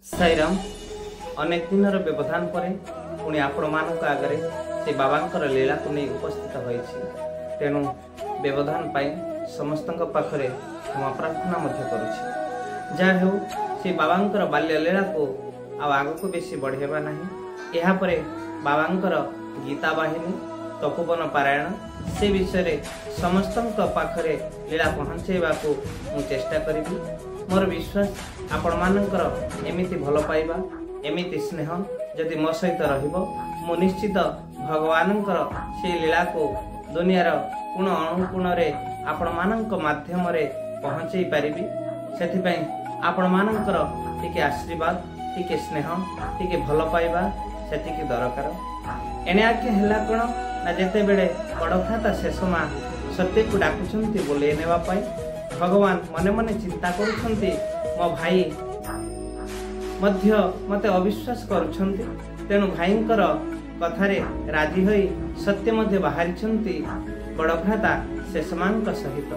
ସାଇରାମ। ଅନେକ ଦିନର ବ୍ୟବଧାନ ପରେ ପୁଣି ଆପଣମାନଙ୍କ ଆଗରେ ସେ ବାବାଙ୍କର ଲୀଳାକୁ ନେଇ ଉପସ୍ଥିତ ହୋଇଛି। ତେଣୁ ବ୍ୟବଧାନ ପାଇଁ ସମସ୍ତଙ୍କ ପାଖରେ କ୍ଷମା ପ୍ରାର୍ଥନା ମଧ୍ୟ କରୁଛି। ଯାହା ହେଉ, ସେ ବାବାଙ୍କର ବାଲ୍ୟ ଲୀଳାକୁ ଆଉ ଆଗକୁ ବେଶୀ ବଢ଼େଇବା ନାହିଁ। ଏହାପରେ ବାବାଙ୍କର ଗୀତା ବାହିନୀ, ତପୋବନ ପାରାୟଣ, ସେ ବିଷୟରେ ସମସ୍ତଙ୍କ ପାଖରେ ଲୀଳା ପହଞ୍ଚାଇବାକୁ ମୁଁ ଚେଷ୍ଟା କରିବି। ମୋର ବିଶ୍ୱାସ, ଆପଣମାନଙ୍କର ଏମିତି ଭଲ ପାଇବା, ଏମିତି ସ୍ନେହ ଯଦି ମୋ ସହିତ ରହିବ, ମୁଁ ନିଶ୍ଚିତ ଭଗବାନଙ୍କର ସେଇ ଲୀଳାକୁ ଦୁନିଆର କୋଣ ଅନୁକୋଣରେ ଆପଣମାନଙ୍କ ମାଧ୍ୟମରେ ପହଞ୍ଚେଇ ପାରିବି। ସେଥିପାଇଁ ଆପଣମାନଙ୍କର ଟିକେ ଆଶୀର୍ବାଦ, ଟିକେ ସ୍ନେହ, ଟିକେ ଭଲ ପାଇବା ସେତିକି ଦରକାର। ଏଣେ ଆଜ୍ଞା ହେଲା କ'ଣ ନା, ଯେତେବେଳେ ବଡ଼ଭ୍ରାତା ଶେଷମା ସତ୍ୟକୁ ଡାକୁଛନ୍ତି ବୋଲେଇ ନେବା ପାଇଁ, ଭଗବାନ ମନେ ମନେ ଚିନ୍ତା କରୁଛନ୍ତି, ମୋ ଭାଇ ମଧ୍ୟ ମୋତେ ଅବିଶ୍ୱାସ କରୁଛନ୍ତି। ତେଣୁ ଭାଇଙ୍କର କଥାରେ ରାଜି ହୋଇ ସତ୍ୟ ମଧ୍ୟ ବାହାରିଛନ୍ତି ବଡ଼ଭ୍ରାତା ଶେଷମାଙ୍କ ସହିତ।